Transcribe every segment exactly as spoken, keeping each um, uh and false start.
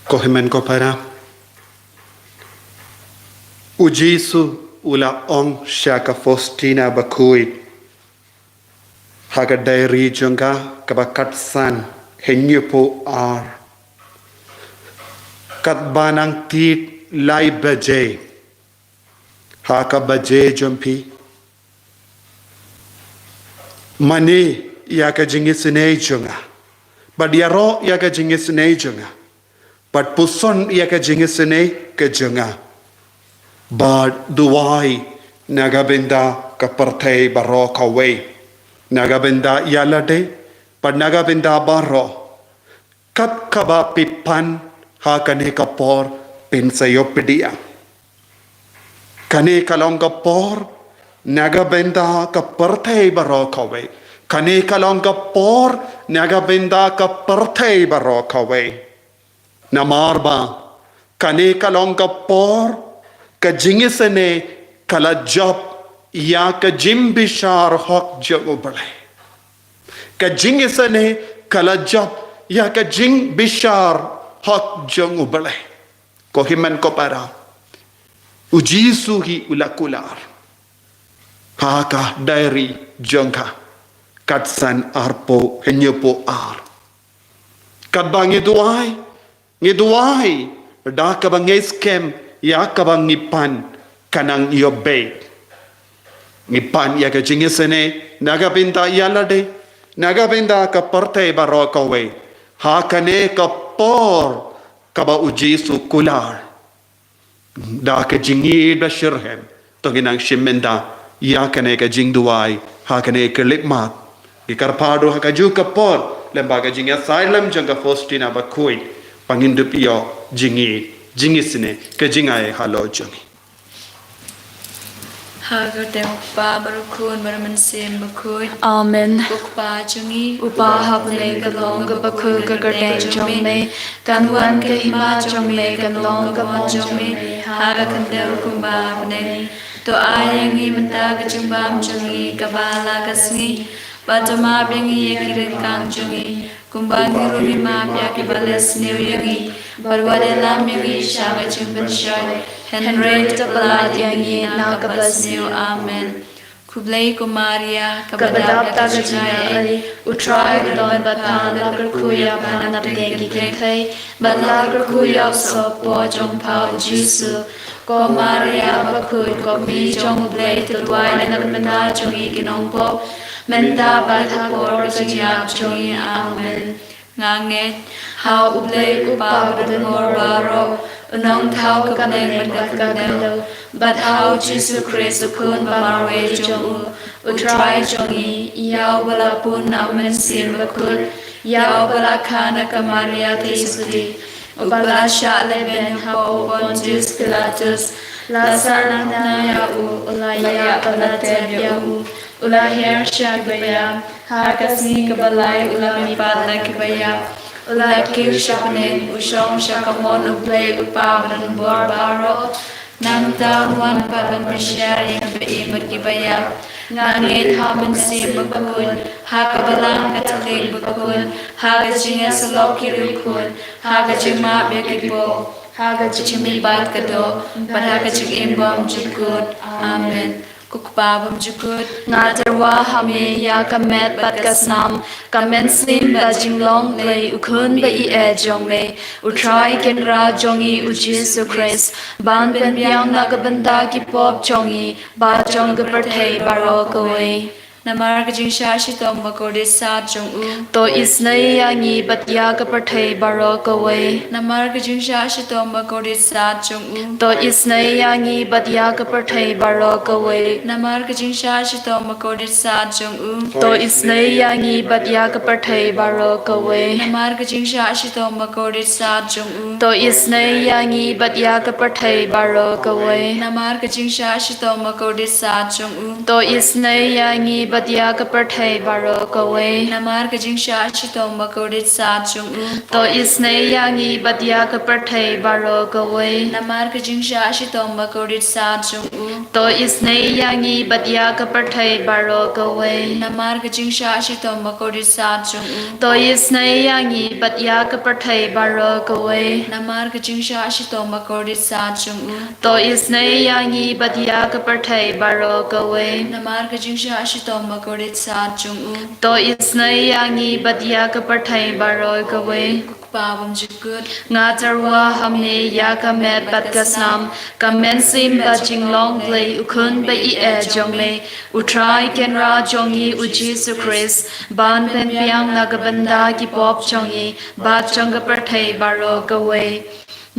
Ko hynmen ko para, u Jisu u la ong sha ka Faustina Bakhuid ha ka diary jong ka kaba khatsan hynñiewphew ar, katba nang thied lai baje ha ka baje jong phi, mane ïa ka jingisynei jong nga, bad ïaroh ïa ka jingisynei jong nga, bad puson ïa ka jingisynei ka jong nga, bad duwai na ka bynta ka pyrthei baroh kawei, na ka bynta ïalade bad na ka bynta baroh. Kat kaba phi pan ha kane ka por, phin sa ïoh pdiang. Kane ka long ka por na ka bynta ka pyrthei baroh kawei. Kane ka long ka por na ka bynta ka pyrthei baroh kawei. Namar ba kane ka long ka por ka jingisynei ka la jop ïa ka jingbishar hok jong U Blei. Ka jingisynei ka la jop ïa ka jingbishar hok jong U Blei. Ko hynmen ko para, u Jisu hi u la kular ha ka diary jong ka, khatsan arphew, hynñiewphew ar. Katba ngi duwai, ngi duwai da kaba ngi skhem ïa kaba ngi pan, kan nang ïoh beit. Ngi pan ïa ka jingisynei na ka bynta ïalade, na ka bynta ka pyrthei baroh kawei, ha kane ka por kaba u Jisu u kular. Da ka jingïeit ba shitrhem to ngin nang shim mynta ïa kane ka jingduwai ha kane ka khyllipmat. Ngi kyrpad ruh ha kajuh ka por lem bad ka jingïasaid lem jong ka Faustina Bakhuid ba ngin dup ïoh jingïeit, jingisynei, ka jingai halor jong ngi. Ha ka kyrteng U Kpa bad U Khun bad U Mynsiem Bakhuid. Amen. Ko Kpa jong ngi uba ha bneng, kan long kaba khuid ka kyrteng jong me, kan wan ka hima jong me, kan long ka mon jong me ha ka khyndew kumba ha bneng. To ai ïa ngi mynta ka jingbam jong ngi kaba la ka sngi, bad to map ïa ngi ïa ki ryngkang jong ngi, kumba ngi ruh ngi map ïa kiba leh sniew ïa ngi. Bad wat ïalam ïa ngi sha ka jingpynshoi, hynrei to pynlait ïa ngi na kaba sniew. Amen. Khublei ko Maria, kaba dap da ka jingaiei, U Trai u don bad pha. La kyrkhu ïa pha na pdeng ki kynthei, bad la kyrkhu ïa u sohpor jong pha U Jisu. Ko Maria bakhuid, ko Kmie jong U Blei, to duwai na ka bynta jong ngi ki nongpop, mynta bad ha ka por ka jingïap jong ngi. Amen. Nga ngeit ha U Blei U Kpa badonbor baroh, U Nongthaw ka bneng bad ka khyndew, bad ha U Jisu Khrist U Khun ba marwei jong U, U Trai jong ngi, ïa uba la pun na U Mynsiem Bakhuid, ïa uba la kha na ka Maria Theisotti, uba la shah lehbeiñ hapoh u Pontius Pilatus, la sahnarphna ïa U, U la ïap bad la tep ïa U, U la hiar sha kiba ïap, ha ka sngi kaba lai U la mihpat na kiba ïap, U la kiew sha bneng, U shong sha ka mon U Blei U Kpa badonbor baroh. Nangta Un wan pat ban pynshai ïa kiba im bad kiba ïap. Nga ngeit ha U Mynsiem Bakhuid, ha ka Balang Katholik bakhuid, ha ka jingïasyllok ki riewkhuid, ha ka jingmap ïa ki pop, ha ka jingmihpat ka doh, bad ha ka jingim bymjukut. Amen. Ko Kpa bymjukut, nga tyrwa ha Me ïa ka met bad ka snam, ka mynsiem bad jinglong Blei U Khun ba ïeit jong Me, U Trai Kynrad jong ngi U Jisu Khrist, ban pynbiang na ka bynta ki pop jong ngi bad jong ka pyrthei baroh kawei. Namar ka jingshah shitom bakordit sad jong U, to isynei ïa ngi bad ïa ka pyrthei baroh kawei. Namar ka jingshah shitom bakordit sad jong U, to isynei ïa ngi bad ïa ka pyrthei baroh kawei. Namar ka jingshah shitom bakordit sad jong U, to isynei ïa ngi bad ïa ka pyrthei baroh kawei. Namar ka jingshah shitom bakordit sad jong U, to isynei ïa ngi bad ïa ka pyrthei baroh kawei. Namar ka jingshah shitom bakordit sad jong U, to isynei ïa ngi bad ïa ka pyrthei baroh kawei. Namar ka jingshah shitom bakordit sat jong u. To isynei ïa ngi bad ïa ka pyrthei baroh kawei. Namar ka jingshah shitom bakordit sat jong u. To isynei ïa ngi bad ïa ka pyrthei baroh kawei. Namar ka jingshah shitom bakordit sat jong u. To isynei ïa ngi bad ïa ka pyrthei baroh kawei. Namar ka jingshah shitom bakordit sat jong u. To isynei ïa ngi bad ïa ka pyrthei baroh kawei. Namar ka jingshah shitom bakordit sat jong u. To isynei ïa ngi bad ïa ka pyrthei baroh kawei. Ko Kpa bymjukut. Nga tyrwa ha me ïa ka met bad ka snam, ka mynsiem bad jinglong Blei u khun ba ïeit jong me, u Trai Kynrad jong ngi u Jisu Khrist, ban pynbiang na ka bynta ki pop jong ngi bad jong ka pyrthei baroh kawei.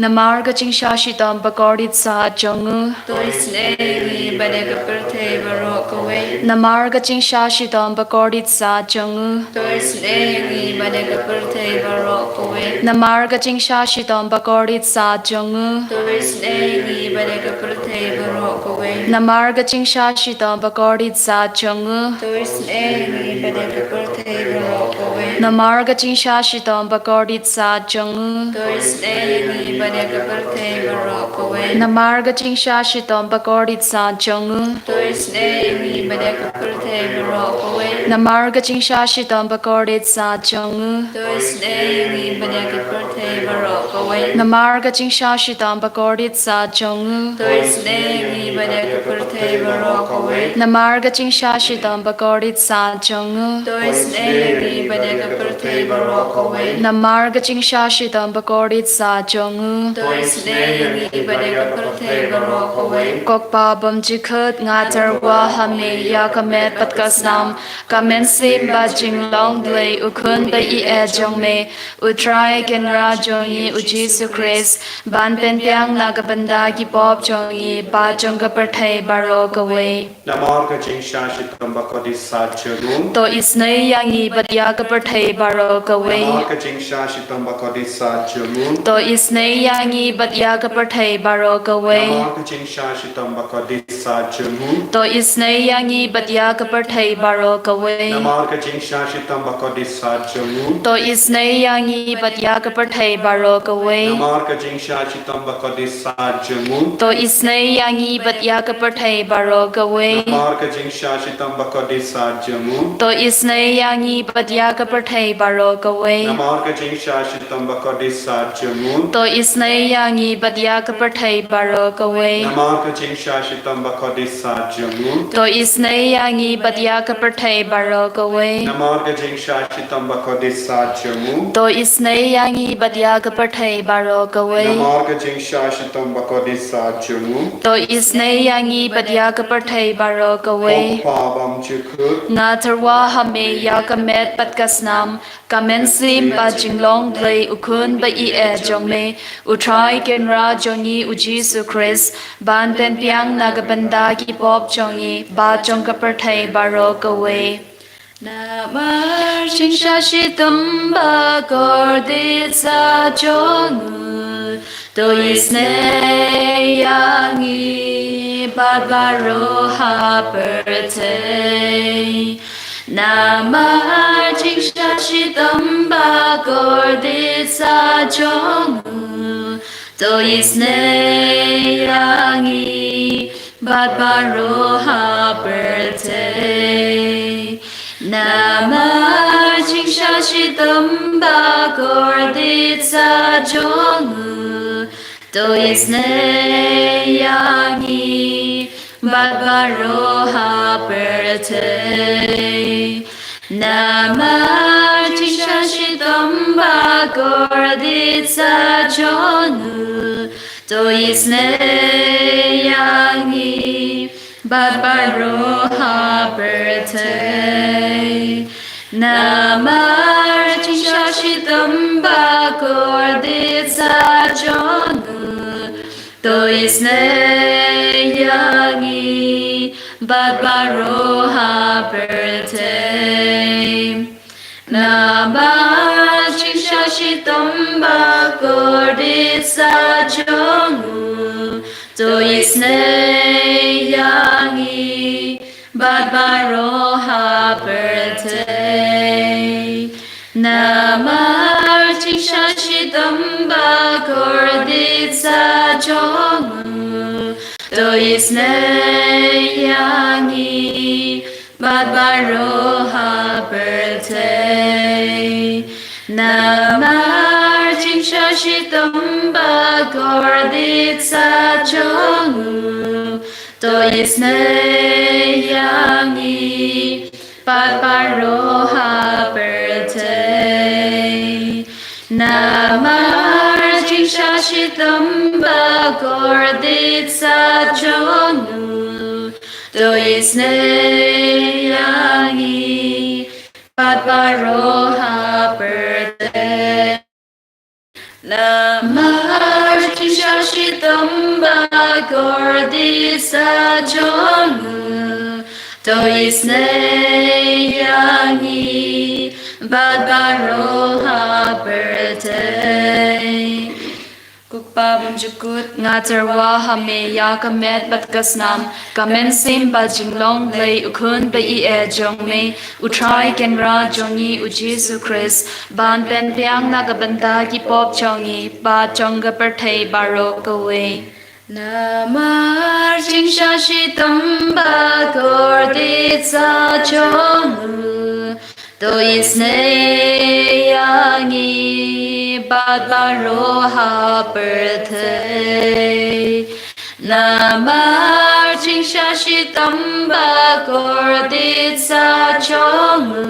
Namar ka jingshah shitom bakordit sat jong u. To isynei ïa ngi bad ïa ka pyrthei baroh kawei. Namar ka jingshah shitom bakordit sat jong u. To isynei ïa ngi bad ïa ka pyrthei baroh kawei. Namar ka jingshah shitom bakordit sat jong u. To isynei ïa ngi bad ïa ka pyrthei baroh kawei. Namar ka jingshah shitom bakordit sat jong u. To isynei ïa ngi bad ïa ka pyrthei baroh kawei. Namar ka jingshah shitom bakordit sat jong u. To isynei ïa ngi bad ïa ka pyrthei baroh kawei. Namar ka jingshah shitom bakordit sat jong u. To isynei ïa ngi bad ïa ka pyrthei baroh kawei. Namar ka jingshah shitom bakordit sat jong u. To isynei ïa ngi bad ïa ka pyrthei baroh kawei. Namar ka jingshah shitom bakordit sat jong u. To isynei ïa ngi bad ïa ka pyrthei baroh kawei. Namar ka jingshah shitom bakordit sat jong u. To isynei ïa ngi bad ïa ka pyrthei baroh kawei. Namar ka jingshah shitom bakordit sat jong u. To isynei ïa ngi bad ïa ka pyrthei baroh kawei. Ko Kpa bymjukut, nga tyrwa ha me ïa ka met bad ka snam, ka mynsiem bad jinglong Blei u khun ba ïeit jong me, u Trai Kynrad jong ngi u Jisu Khrist, ban pynbiang na ka bynta ki pop jong ngi bad jong ka pyrthei baroh kawei. Namar ka jingshah shitom bakordit sat jong u. To isynei ïa ngi bad ïa ka pyrthei baroh kawei. Namar ka jingshah shitom bakordit sat jong u. To isynei ïa ngi bad ïa ka pyrthei baroh kawei. Namar ka jingshah shitom bakordit sat jong u. To isynei ïa ngi bad ïa ka pyrthei baroh kawei. Namar ka jingshah shitom bakordit sat jong u. To isynei ïa ngi bad ïa ka pyrthei baroh kawei. Namar ka jingshah shitom bakordit sat jong u. To isynei ïa ngi bad ïa ka pyrthei baroh kawei. Namar ka jingshah shitom bakordit sat jong u. To isynei ïa ngi bad ïa ka pyrthei baroh kawei. Namar ka jingshah shitom bakordit sat jong u. To isynei ïa ngi bad ïa ka pyrthei baroh kawei. Namar ka jingshah shitom bakordit sat jong u. To isynei ïa ngi bad ïa ka pyrthei baroh kawei. Namar ka jingshah shitom bakordit sat jong u. To isynei ïa ngi bad ïa ka pyrthei baroh kawei. Namar ka jingshah shitom bakordit sat jong u. To isynei ïa ngi bad ïa ka pyrthei baroh kawei. Ko Kpa bymjukut. Nga tyrwa ha me ïa ka met bad ka snam, ka mynsiem bad jinglong Blei u khun ba ïeit jong me, u Trai Kynrad jong ngi u Jisu Khrist, ban pynbiang na ka bynta ki pop jong ngi bad jong ka pyrthei baroh kawei. Namar jingshah shitom bakordit sat jong u. To isynei ïa ngi bad baroh ha pyrthei. Namar jingshah shitom bakordit sat jong u. To isynei ïa ngi bad baroh ha pyrthei. Namar jingshah shitom bakordit sat jong u. To isynei ïa ngi bad baroh ha pyrthei. Namar jingshah shitom bakordit sat jong u. To isynei ïa ngi bad baroh ha pyrthei. Namar jingshah shitom bakordit sat jong u. To isynei ïa ngi bad baroh ha pyrthei. Namar jingshah shitom bakordit sat jong u. To isynei ïa ngi bad baroh ha Namar jingshah shitom ba kordit sa jong u, to isynei ïa ngi bad baroh ha pyrthei. Namar jingshah shitom ba kordit sa jong u, to isynei ïa ngi bad baroh ha pyrthei. Namar jingshah shitom ba kordit sa jong u, to isynei ïa ngi bad baroh ha pyrthei. Namar jingshah shitom ba kordit sa jong u, to isynei ïa ngi bad baroh ha pyrthei. Ko Kpa bymjukut, nga tyrwa ha me ïa ka met bad ka snam, ka mynsiem bad jinglong Blei U Khun ba ïeit jong me, U Trai Kynrad jong ngi U Jisu Khrist, ban pynbiang na ka bynta ki pop jong ngi bad jong ka pyrthei baroh kawei. Namar jingshah shitom ba kordit sa jong u, to isynei ïa ngi bad baroh ha pyrthei. Namar jingshah shitom ba kordit sa jong u,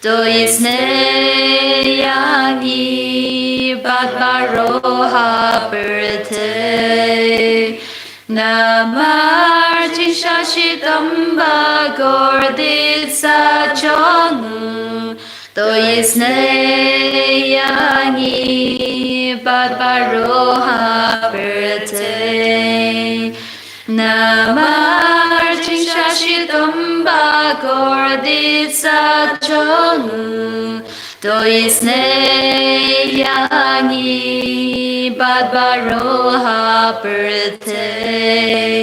to isynei ïa ngi bad baroh ha pyrthei. Namar jingshah shitom ba kordit sa jong u, to isynei ïa ngi bad baroh ha pyrthei. Namar jingshah shitom ba kordit sa jong u, to isynei ïa ngi bad baroh ha pyrthei.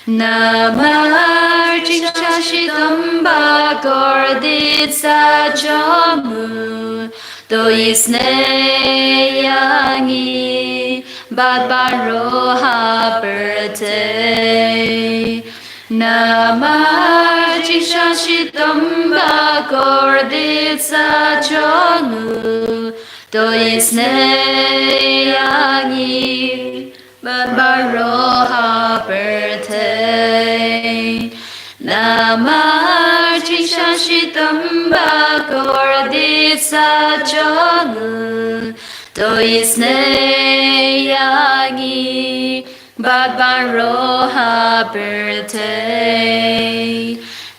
Namar jingshah shitom ba kordit sa jong u, to isynei ïa ngi bad baroh ha pyrthei. Namar jingshah shitom ba kordit sa jong u, to isynei ïa ngi bad baroh ha pyrthei. Namar jingshah shitom ba kordit sa jong u, to isynei ïa ngi bad baroh ha pyrthei.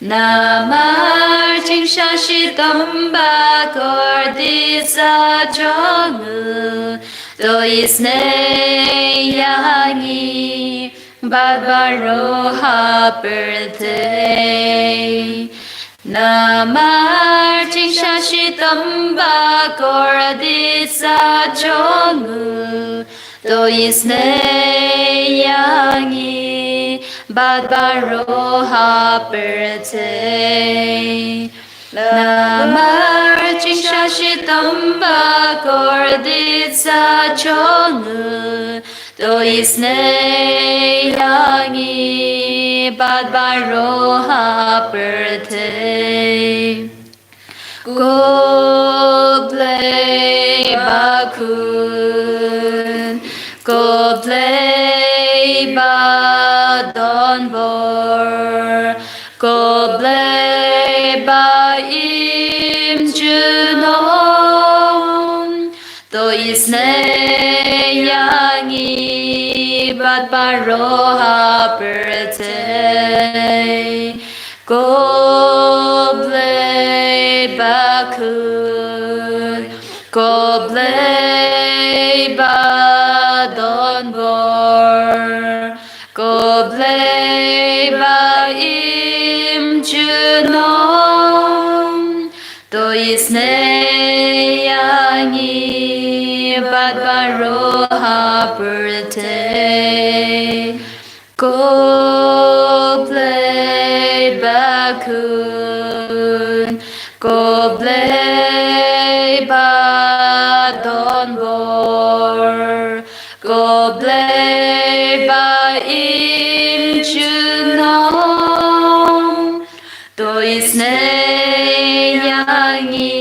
Namar jingshah shitom ba kordit sa jong u, to isynei ïa ngi bad baroh ha pyrthei. Namar jingshah shitom ba kordit sa jong u, to isynei ïa ngi bad baroh ha pyrthei. Namar jingshah shitom ba kordit sa jong u, to isynei ïa ngi bad baroh ha pyrthei. Ko Blei ba khun, ko Blei ba don bor, ko Blei ba im junom, to isynei ïa ngi bad baroh ha pyrthei. Ko Blei ba khun, ko Blei ba don bor, ko Blei ba im junom, to isynei ïa ngi bad baroh ha pyrthei. Ko Blei ba khun, ko Blei Ko Blei ba im junom, to isynei ïa ngi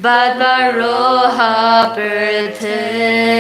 bad baroh ha pyrthei.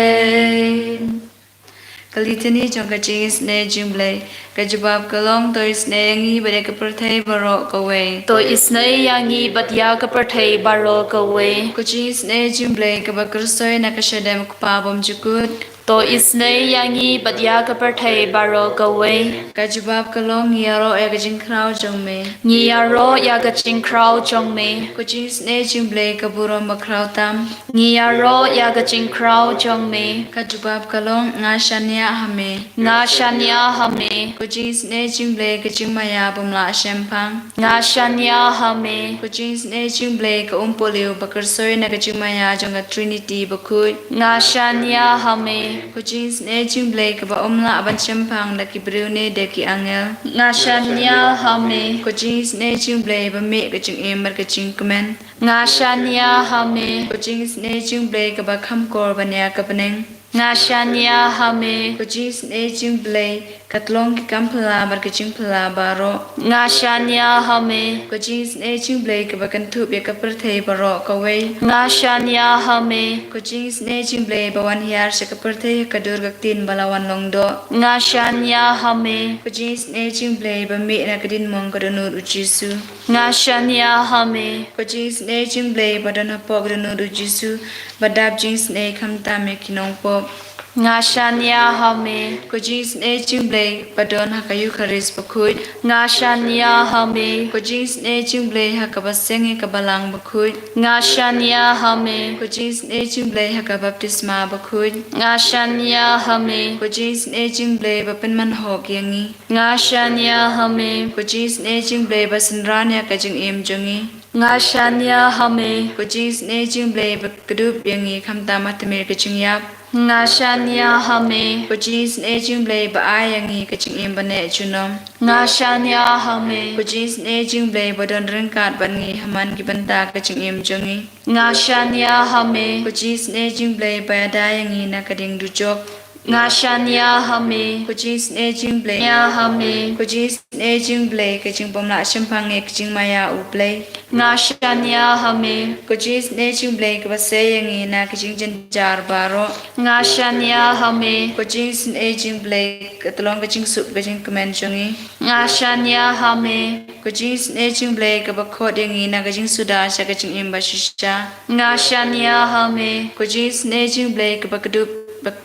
Ka Litany jong ka jingisynei jong U Blei. Ka jubab ka long, to isynei ïa ngi bad ïa ka pyrthei baroh kawei. To isynei ïa ngi bad ïa ka pyrthei baroh kawei. Ka jingisynei jong U Blei kaba kyrsoi na ka shadem U Kpa bymjukut. To isynei ïa ngi bad ïa ka pyrthei baroh kawei. Ka jubab ka long, ngi ïaroh ïa ka jingkhraw jong me. Ngi ïaroh ïa ka jingkhraw jong me. Ka jingisynei jong U Blei ka burom bakhraw tam. Ngi ïaroh ïa ka jingkhraw jong me. Ka jubab ka long, nga shaniah ha me. Nga shaniah ha me. Ka jingisynei jong U Blei ka jingmaïa bym lah shemphang. Nga shaniah ha me. Ka jingisynei jong U Blei ka umpohliew ba kyrsoi na ka jingmaïa jong ka Trinity bakhuid. Nga shaniah ha me. Ka jingisynei jong U Blei kaba ym lah ban shemphang da ki briew ne da ki angel. Nga shaniah ha me. Ka jingisynei jong U Blei ba mih ka jingim bad ka jingkmen. Nga shaniah ha me. Ka jingisynei jong U Blei kaba kham kor ban ïa ka bneng. Nga shaniah ha me. Ka jingisynei jong U Blei ka tlong ki kam phylla bad ka jingphylla baroh. Nga shaniah ha me. Ka jingisynei jong U Blei kaba kynthup ïa ka pyrthei baroh kawei. Nga shaniah ha me. Ka jingisynei jong U Blei ba wan hiar sha ka pyrthei ha ka dur ka ktien ba la wan long doh. Nga shaniah ha me. Ka jingisynei jong U Blei ba mih na ka diengmong ka dohnud U Jisu. Nga shaniah ha me. Ka jingisynei jong U Blei ba don hapoh ka dohnud U Jisu, ba dap jingisynei khamtam ïa ki nongpop. Nga shaniah ha me. Ka jingisynei jong U Blei ba don ha ka Eukharist bakhuid. Nga shaniah ha me. Ka jingisynei jong U Blei ha kaba seng ïa ka balang bakhuid. Nga shaniah ha me. Ka jingisynei jong U Blei ha ka baptisma bakhuid. Nga shaniah ha me. Ka jingisynei jong U Blei ba pynman hok ïa ngi. Nga shaniah ha me. Ka jingisynei jong U Blei ba synran ïa ka jingim jong ngi. Nga shaniah ha me. Ka jingisynei jong U Blei ba kdup ïa ngi khamtam ha tmier ka jingïap. Nga shaniah ha me. Ka jingisynei jong U Blei ba ai ïa ngi ka jingim ba neh junom. Nga shaniah ha me. Ka jingisynei jong U Blei ba don ryngkat bad ngi ha man ki bynta ka jingim jong ngi. Nga shaniah ha me. Ka jingisynei jong U Blei ba ïada ïa ngi na ka diengdujok. Nga shaniah ha me. Ka jingisynei jong U Blei. Shaniah ha me. Ka jingisynei jong U Blei ka jingbymlah shemphang ïa ka jingmaïa U Blei. Nga shaniah ha me. Ka jingisynei jong U Blei kaba sei ïa ngi na ka jingjynjar baroh. Nga shaniah ha me. Ka jingisynei jong U Blei ka tlong ka jingsuk ka jingkmen jong ngi. Nga shaniah ha me. Ka jingisynei jong U Blei kaba khot ïa ngi na ka jingsuda sha ka jingim ba shisha. Nga shaniah ha me. Ka jingisynei jong U Blei kaba kdup,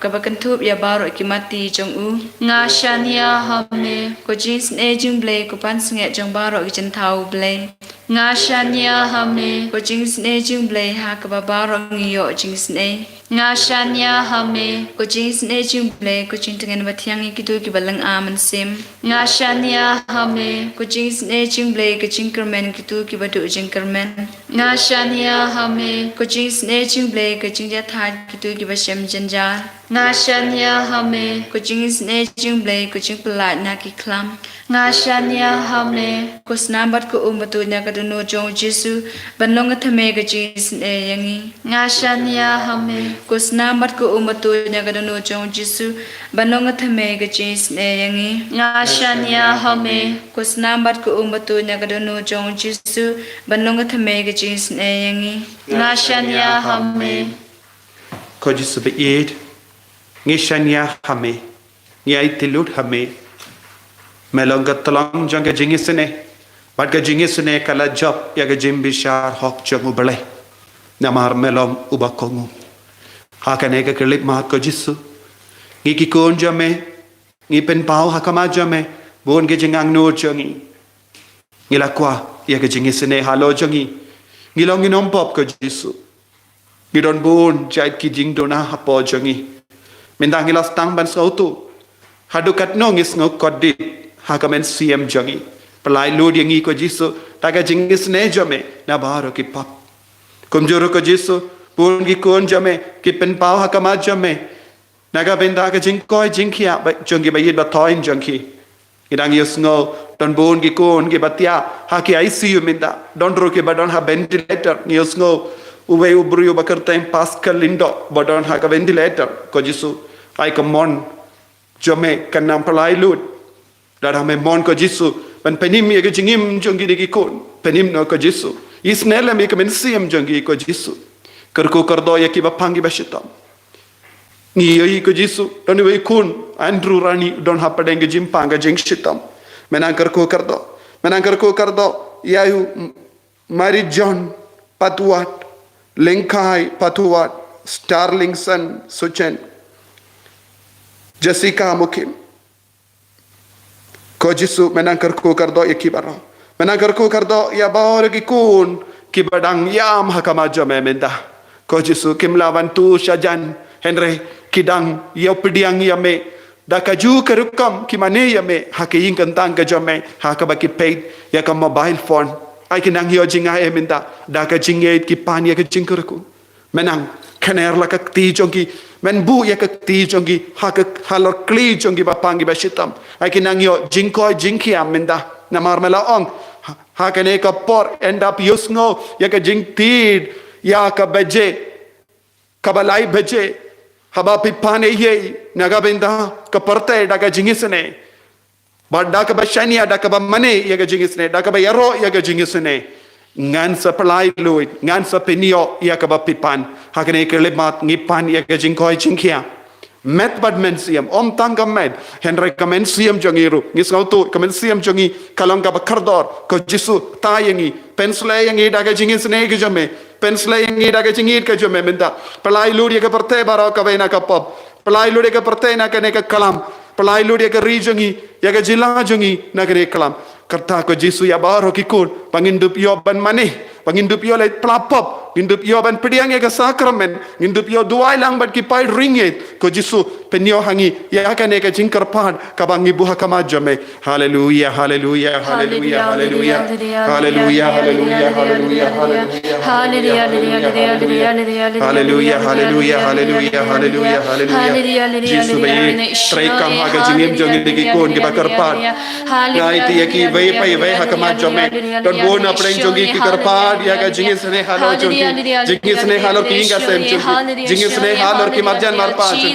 kaba kynthup ïa baroh ki mati jong u. Nga shaniah ha me. Ka jingisynei jong U Blei ka pansngiat jong baroh ki jingthaw U Blei. Nga shaniah ha me. Ka jingisynei jong U Blei ha kaba baroh ngi ïoh jingisynei. Nga shaniah ha me. Ka jingisynei jong U Blei ka jingtngen ba thiang ïa kito kiba lynga mynsiem. Nga shaniah ha me. Ka jingisynei jong U Blei ka jingkyrmen kito kiba duh jingkyrmen. Nga shaniah ha me. Ka jingisynei jong U Blei ka jingjahthait kito kiba shem jynjar. Nga shaniah ha me. Ka jingisynei jong U Blei ka jingpyllait na ki khlam. Nga shaniah ha me. Ka snam bad ka um ba tuid na ka dohnud jong U Jisu ban long ka thymmei ka jingisynei ïa ngi. Nga shaniah ha me. Ka snam bad ka um ba tuid na ka dohnud jong U Jisu ban long ka thymmei ka jingisynei ïa ngi. Nga shaniah ha me. Ka snam bad ka um ba tuid na ka dohnud jong U Jisu ban long ka thymmei ka jingisynei ïa ngi. Nga shaniah ha me. Ko Jisu ba ïeit, ngi shaniah ha me. Ngi aiti lut ha me. Me long ka tlong jong ka jingisynei. Bad ka jingisynei ka la jop ïa ka jingbishar hok jong U Blei. Namar me long uba kohnguh. Ha kane ka khyllipmat ko Jisu, ngi ki khun jong me, ngi pynpaw ha khmat jong me bun ki jingangnud jong ngi. Ngi la kwah ïa ka jingisynei halor jong ngi. Ngi long ki nongpop ko Jisu. Ngi don bun jait ki jingduna hapoh jong ngi. Mynta ngi la sdang ban sngewthuh haduh katno ngi sngew kordit ha ka mynsiem jong ngi. Pynlait lut ïa ngi ko Jisu da ka jingisynei jong me na baroh ki pop. Kumjuh ruh ko Jisu, bun ki khun jong me ki pynpaw ha khmat jong me na ka bynta ka jingkoit jingkhiah ba, jong ki ba ïeit ba thoiñ jong ki. Ngi dang ïohsngew don bun ki khun kiba thiah ha ki I C U mynta, don ruh kiba don ha ventilator. Ngi ïohsngew uwei u briew ba kyrteng Pascal Lyngdoh ba don ha ka ventilator. Ko Jisu, ai ka mon jong me kan nang pynlait lut. Lada me mon ko Jisu ban pynim ïa ka jingim jong kine ki khun, pynim noh ko Jisu. Isynei lem ïa ka mynsiem jong ki ko Jisu. Kyrkhu kyrdoh ïa kiba pang kiba shitom. Ngi ïohi ko Jisu, don uwei u khun, Andrew Rani, don hapdeng ka jingpang ka jingshitom. Me nang kyrkhu kyrdoh. Me nang kyrkhu kyrdoh ïa u Mary John Patwat, Lengkai Patwat, Starlingson Suchen, Jessica Mukim. Ko Jisu, me nang kyrkhu kyrdoh ïa ki baroh. Me nang kyrkhu kyrdoh ïa baroh ki khun kiba dang ïam ha khmat jong me mynta. Ko Jisu, kim lah ban tu shajan, hynrei ki dang ïoh pdiang ïa me da kajuh ka rukom, ki mane ïa me ha ka ïing ka tang ka jong me, ha kaba ki peit ïa ka mobile phone. Ai ki nang ïoh jingaiei mynta da ka jingngeit, ki pan ïa ka jingkyrkhu. Me nang kner la ka kti jong ki, men buh ïa ka kti jong ki ha ka, halor kli jong kiba pang kiba shitom. Ai ki nang ïoh jingkoit jingkhiah mynta. Namar me la ong, ha, ha kane ka por, ynda phi ïohsngew ïa ka jingtied ïa ka baje kaba lai baje, haba phi pan eiei na ka bynta ka pyrthei da ka jingisynei, bad da kaba shaniah, da kaba mane ïa ka jingisynei, da kaba ïaroh ïa ka jingisynei, ngan sa pynlait luid, ngan sa pynïoh ïa kaba phi pan. Ha kane ka khyllipmat ngi pan ïa ka jingkoit jingkhiah. Met bad mynsiem, ym tang ka met, hynrei ka mynsiem jong ngi ruh. Ngi sngewthuh ka mynsiem jong ngi ka long kaba kordor. Ko Jisu, tai ïa ngi, pynsleh ïa ngi da ka jingisynei ka jong me, pynsleh ïa ngi da ka jingïeit ka jong me mynta. Pynlait luid ïa ka pyrthei baroh kaba ïa na ka pop. Pynlait luid ïa ka pyrthei na kane ka klam. Pynlait luid ïa ka ri jong ngi, ïa ka jylla jong ngi na kane ka klam. Kata ko Jisu, ïa baroh ki khun ba ngin dup ïoh ban mane, ba ngin dup ïoh leit pla pop, ngin dup ïoh ban pdiang ïa ka sakramen, ngin dup ïoh duwai lang bad ki paid ri ngeit. Ko Jisu, pynïoh ha ngi ïa kane ka jingkyrpad kaba ngi buh ha khmat jong me. Haleluia, haleluia, haleluia, haleluia. Haleluia, haleluia, haleluia, haleluia. Haleluia, haleluia, haleluia, haleluia, haleluia, haleluia, haleluia. Jisu ba ïeit, trei kam ha ka jingim jong ngi ki khun kiba kyrpad. Ngi aiti ïa kiwei pa iwei ha khmat jong me. Don bun na pdeng jong ngi ki kyrpad ïa ka jingisynei halor jong ki. Jingisynei halor ki ïing ki sem jong ki. Jingisynei halor ki marjan marpa jong ki.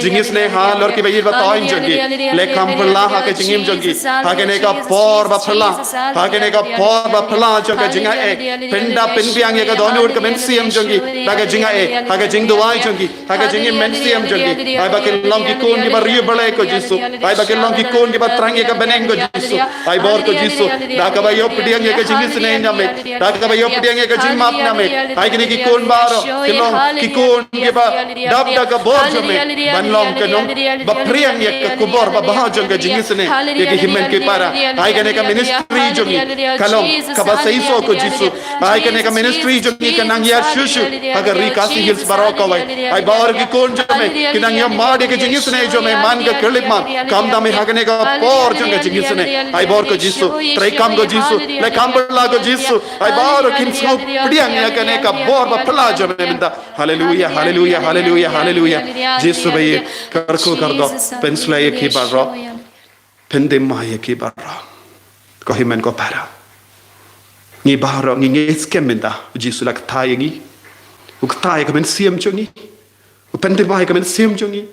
Jingisynei halor kiba ïeit ba thoiñ jong ki. Leh kham phylla ha ka jingim jong ki ha kane ka por ba phylla. Ha kane ka por ba phylla jong ka jingaiei, pynda pynbiang ïa ka dohnud ka mynsiem jong ki da ka jingaiei, ha ka jingduwai jong ki, ha ka jingim mynsiem jong ki. Ai ba kin long ki khun kiba riewblei ko Jisu. Ai ba kin long ki khun kiba thrang ïa ka bneng ko Jisu. Ai bor ko Jisu, da kaba ïoh pdiang ïa ka jingisynei na me, da kaba ïoh pdiang ïa ka jingmap na me, ai kine ki khun baroh kin long ki khun kiba dap da ka bor jong me ban long ka nong ba phriang ïa ka khubor babha jong ka jingisynei ïa ki hynmen ki para. Ai kane ka ministry jong ngi ka long kaba seisoh ko Jisu. Ai kane ka ministry jong ngi ka nang ïar shuh shuh ha ka ri Khasi Hills baroh kawei. Ai bor ki khun jong me ki nang ïa mad ïa ka jingisynei jong me man ka khyllipmat. Kam da me ha kane ka por jong ka jingisynei. Ai bor ko Jisu, trei kam ko Jisu, leh kham phylla ko Jisu. Ai baroh kin sngewpdiang ïa kane ka bor ba phylla jong me mynta. Haleluia, haleluia, haleluia, haleluia. Jisu ba ïeit, kyrkhu kyrdoh, pynsleh ïa ki baroh. Pyndem ïa ki baroh. Ko hynmen ko para, ngi baroh ngi ngeit skhem mynta Jisu la kthah ïa ngi. U kthah ïa ka mynsiem jong ngi. U pyndem ïa ka mynsiem jong ngi.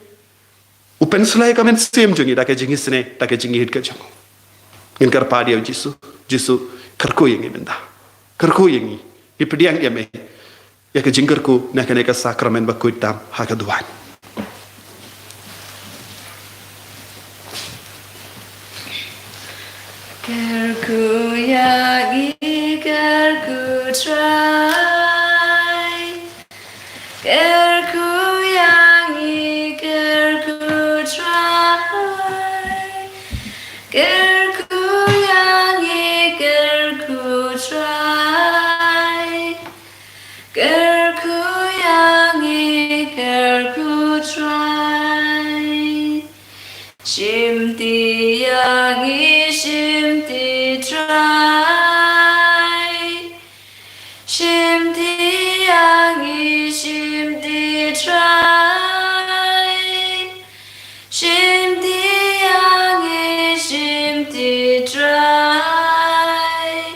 U pynsleh ïa ka mynsiem jong ngi da ka jingisynei, da ka jingïeit ka jong u. Ngin kyrpad ïa u Jisu. Jisu, kyrkhu ïa ngi mynta. Kyrkhu ïa ngi. Ngi pdiang ïa me ïa ka jingkyrkhu na kane ka sakramen ba khuid tam ha ka duwan. Kyrkhu ïa ngi, kyrkhu Trai. Kyrkhu ïa ngi, kyrkhu Trai. Kyrkhu ïa ngi, kyrkhu Trai. Kyrkhu ïa ngi, kyrkhu Trai. Shimti ïa ngi, shimti Trai. Shimti ïa ngi, shimti Trai. Shimti ïa ngi, shimti Trai.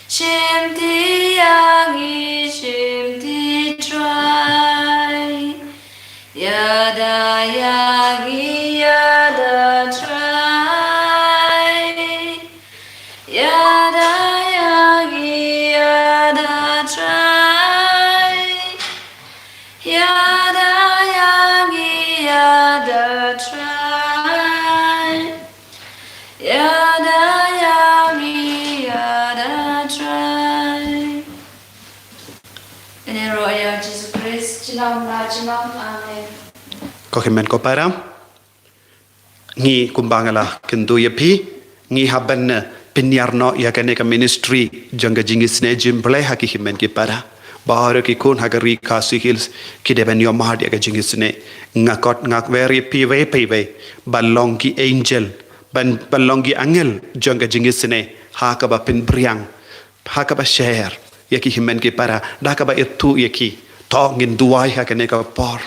Shimti ïa ngi, shimti Ïada ïa ngi ïada Trai. Ïada ïa ngi ïada Trai. Ïada ïa ngi ïada Trai. Ïada ïa ngi ïada Trai. Ïn ïaroh ïa u Jisu Khrist, junom la junom. Amen. Ko hynmen ko para, ngi kumba nga la kyntu ïa phi, ngi hap ban pynïar noh ïa kane ka ministry jong ka jingisynei jong U Blei ha ki hynmen ki para. Baroh ki khun ha ka ri Khasi Hills ki dei ban ïohmad ïa ka jingisynei. Nga khot nga kwer ïa phi iwei pa iwei ban long ki angel, ban, ban long ki angel jong ka jingisynei ha kaba pynphriang, ha kaba share ïa ki hynmen ki para, da kaba ithuh ïa ki. To ngin duwai ha kane ka por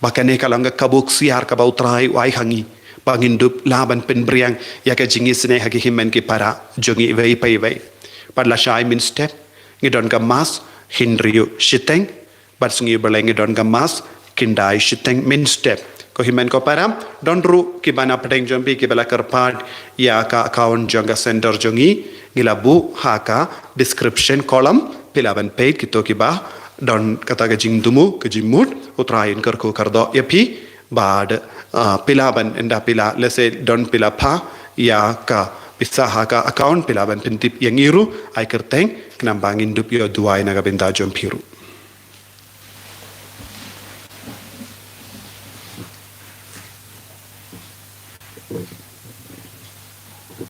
ba kane ka long ka kabu ksiar kaba U Trai u ai ha ngi, ba ngin dup lah ban pynphriang ïa ka jingisynei ha ki hynmen ki para jong ngi iwei pa iwei. Bad lashai mynstep ngi don ka mass hynriew shiteng, bad sngi U Blei ngi don ka mass khyndai shiteng mynstep. Ko hynmen ko para, don ruh kiba na pdeng jong phi kiba la kyrpad ïa ka account jong ka center jong ngi, ngi la buh ha ka description column, phi lah ban peit kito kiba don kata ka jingthmu, ka jingmut. U Trai un kyrkhu kyrdoh ïa phi. Bad, ah, phi lah ban, ynda phi lah, lehse don phi la phah ïa ka pisa ha ka account, phi lah ban pyntip ïa ngi ruh, ai kyrteng, khnang ba ngin dup ïa duwai na ka bynta jong phi ruh.